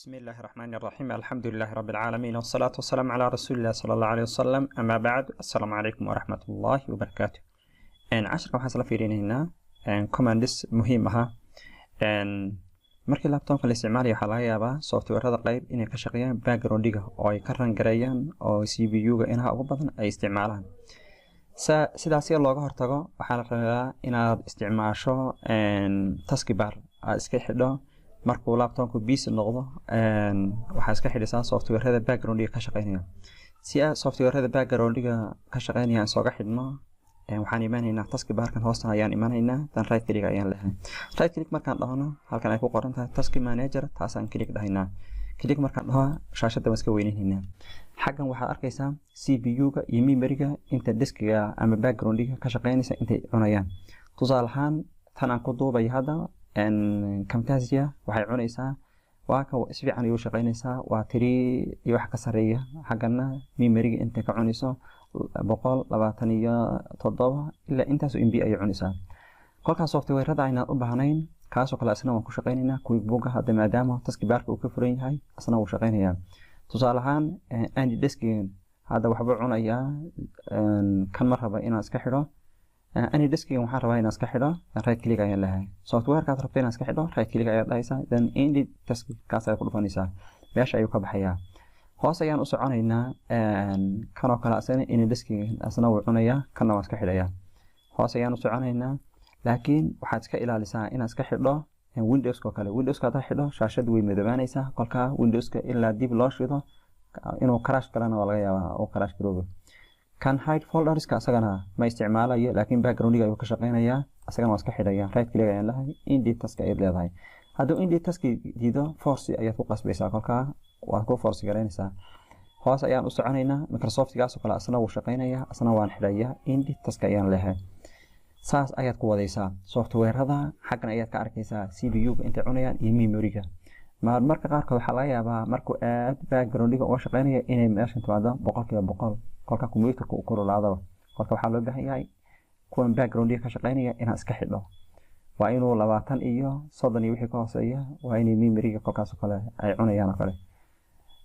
بسم الله الرحمن الرحيم، الحمد لله رب العالمين، والصلاة والسلام على رسول الله صلى الله عليه وسلم. أما بعد، السلام عليكم ورحمة الله وبركاته. Casharka waxaan isla fiirinaynaa commands muhiim aha. Markii laptopka la isticmaalayo, waxaa laga yaabaa softwareada qayb inay ka shaqeeyaan backgroundiga oo ay ka run gareeyaan oo CPU-ga inaha ugu badan ay isticmaalaan. Sidaas si looga hortago, waxaa la rabaa inaad isticmaasho taskbar aad iska xidho. Markuu laptopku busy noqdo, waxaa iska xidhisaa softwareada backgroundiga ka shaqeynaya. Si aad softwareada backgroundiga ka shaqeynaya aan sooga xidhno, waxaan imaanaynaa taskbarkan hoosta ayaan imaanaynaa, dan right click ayaan leeyahay. Right click markaan dhahno, halkan ay ku qoran tahay Task Manager, taasaan click dhahaynaa. Click markaan dhaho, shaashadda waan iska weynaynaa. Xaggan waxaad arkaysaa CPU-ga iyo memory-ga inta diskiga ama backgroundiga ka shaqeynaysa intay cunayaan. Tusaale ahaan, tan aan ku duubay hadda, Camtasia, waxay cunaysaa, waa ka si fiican ayuu shaqeynaysaa, waa tiri iyo wax ka sareeya. Xaggana memory-ga intay ka cunayso 127 ilaa intaas MB ayay cunaysaa. Kolkaas softwareada aynaan u baahnayn, kaasoo kale asna waan ku shaqeynaynaa. QuickBooka hadda, maadaama taskbarka uu ka furan yahay, asna wuu shaqeynayaa. Tusaale ahaan, AnyDeskigan hadda waxbuu cunayaa. Kan ma raba inaan iska xidho. AnyDeskigan waxaan rabaa inaan iska xidho. Right click ayaan leeyahay. Softwarekaad rabto inaan iska xidho, right click ayaad dhahaysaa, then end task kaas ayaad ku dhufanaysaa, meesha ayuu ka baxayaa. Hoos ayaan u soconaynaa. Kanoo kale asna AnyDeskigan asna wuu cunayaa, kanna waan iska xidhayaa. Hoos ayaan u soconaynaa, laakiin waxaad iska ilaalisaa inaad iska xidho Windowska oo kale. Windowska haddaad xidho, shaashadu way madoobaanaysaa. Kolkaa Windowska ilaa dib loo shido inuu crash galana waa laga yaabaa, uu crash garoobo. Kan hide folderska asagana ma isticmaalayo, laakiin backgroundiga ayuu ka shaqeynayaa, asagana waa iska xidhaya. Right click ayaan lehay, end task ayaad leedahay. Hadduu end task diido, force ayaad ku qasbaysaa, kolkaa waad ku force garaynaysaa. Hoos ayaan u soconaynaa. Microsoftgaas oo kale asna wuu shaqaynayaa, asna waan xidhayaa, end task ayaan leehay. Saas ayaad ku wadaysaa softwareada. Xaggan ayaad ka arkaysaa CPU-ga intay cunayaan iyo memory-ga. Marka qaarkood waxaa laga yaabaa markuu aad backgroundiga uga shaqeynaya inay meeshan timaado 100%, kolka computerka uu kululaadaba. Kolka waxaa loo baahan yahay kuwan backgroundiga ka shaqeynaya inaad iska xidho. Waa inuu 20 iyo 30 iyo wixii ka hooseeya, waa inay memory-ga kolkaas oo kale ay cunayaan oo kale.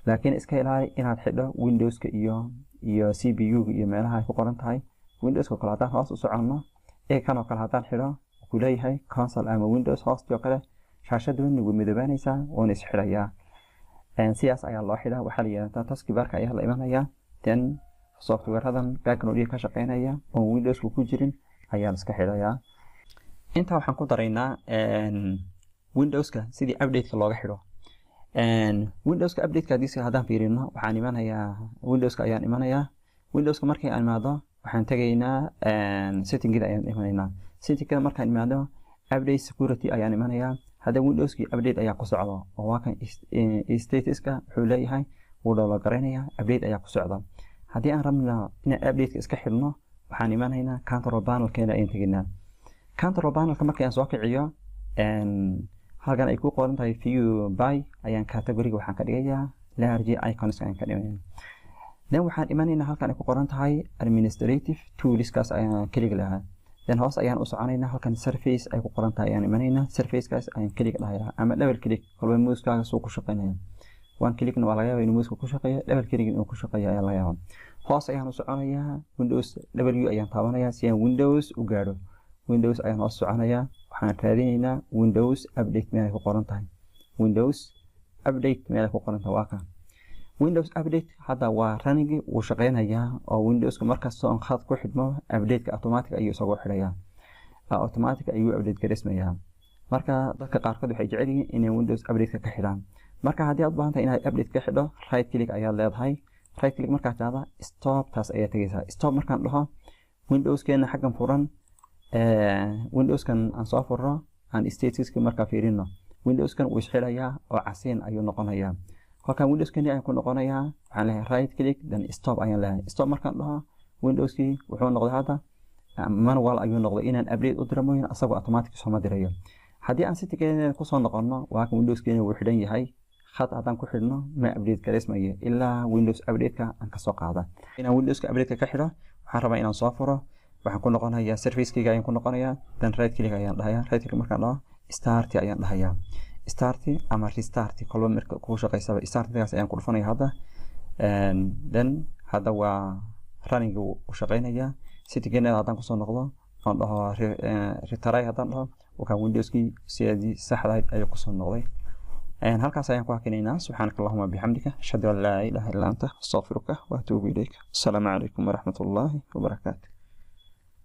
Laakiin iska ilaali inaad xidho Windowska iyo CPU-ga iyo meelaha ay ku qoran tahay Windowska kale. Haddaan hoos u soconno, ee kan oo kale haddaan xidho, wuxuu leeyahay console ama Windows host oo kale, shaashaduna way midoobaanaysaa, wuuna isxidhayaa. Sidaas ayaa loo xidhaa. Waxaa la yidhahdaa taskbarka ayaa la imanayaa, then softwareadan background ka shaqeynaya oon Windowska ku jirin ayaa la iska xidhayaa. Intaa waxaan ku daraynaa Windowska sidii updateka looga xidho. Windowska updateka hadiisa haddaan fiirino, waxaan imanayaa Windowska ayaan imanayaa. Windowska markii aan imaado, waxaan tegaynaa settingida ayaan imanaynaa. Settingida markaan imaado, update security ayaan imanayaa. Hadda Windowskii update ayaa ku socda, oo waa kan statuska wuxuu leeyahay wuu download garaynayaa, update ayaa ku socda. Haddii aan rabno inaan updateka iska xidhno, waxaan imanaynaa control panelkeena ayaan tegaynaa. Control panelka markii aan soo kiciyo, halkan ay ku qoran tahay view by ayaan categoryga waxaan ka dhigayaa large icons ayaan ka dhigayaa. Then waxaan imanaynaa halkan ay ku qoran tahay administrative toolskaas ayaan click lahaa. Then hoos ayaan u soconaynaa, halkan service ay ku qoran tahay ayaan imanaynaa. Servicekaas ayaan click dhahayaa ama double click, kolba muuskaaga suu ku shaqeynaya. One clickna waa laga yaabaa inuu muuska ku shaqeeyo, double click inuu ku shaqeeyo ayaa laga yaabaa. Hoos ayaan u soconayaa, Windows W ayaan taabanayaa si aan Windows u gaadho. Windows ayaan hoos soconayaa, waxaan raadinaynaa Windows Update meel ay ku qoran tahay. Windows Update meel ay ku qoran tahay, waa kan Windows Update. Hadda waa running, wuu shaqeynayaa, oo Windowska markasta oon khad ku xidhmo, updateka automatic ayuu isagoo xidhayaa, automatic ayuu update gareysmayaa. Marka dadka qaarkood waxay jecel yihiin inay Windows updateka ka xidhaan. Marka haddii aad u baahan tahay inaad update ka xidho, right click ayaad leedahay. Right click markaad tahda, stop taas ayaa tegeysaa. Stop markaan dhaho, Windowskeena xaggan furan, Windowskan aan soo furno, aan statuska markaa fiirino, Windowskan wuu isxidhayaa oo casiin ayuu noqonayaa. Kolkaan Windowskani ayaan ku noqonayaa, waxaan leeyahay right click, then stop ayaan leeyahay. Stop markaan dhaho, Windowskii wuxuu noqday hadda manual ayuu noqday, inaan update u diro mooyane asagoo automatic sooma dirayo. Haddii aan settingkeena kusoo noqono, waa kan Windowskeena wuu xidhan yahay. Khad haddaan ku xidhno, ma update gareysmayo ilaa Windows update-ka aan kasoo qaada. Inaan Windowska update-ka ka xidho waxaan rabaa inaan soo furo. Waxaan ku noqonayaa servicekeyga ayaan ku noqonayaa, then right click ayaan dhahayaa. Right click markaan dhaho, start ayaan dhahayaa. Start ama restart, kolba marka kugu shaqeysaba. Startgaas ayaan ku dhufanaya hadda. Then hadda waa running, uu shaqeynayaa. Settingeeda haddaan kusoo noqdo oon dhaho retry haddaan dhaho, wakaa Windowskii sideedii saxda ahayd ayuu kusoo noqday. Halkaas ayaan ku hakinaynaa. Subxaanaka allahuma bixamdika, ashhadu an laa ilaaha illa anta, astaqfiruka wa atuubu ilayk. Asalaamu calaykum waraxmat ullaahi wabarakaatu.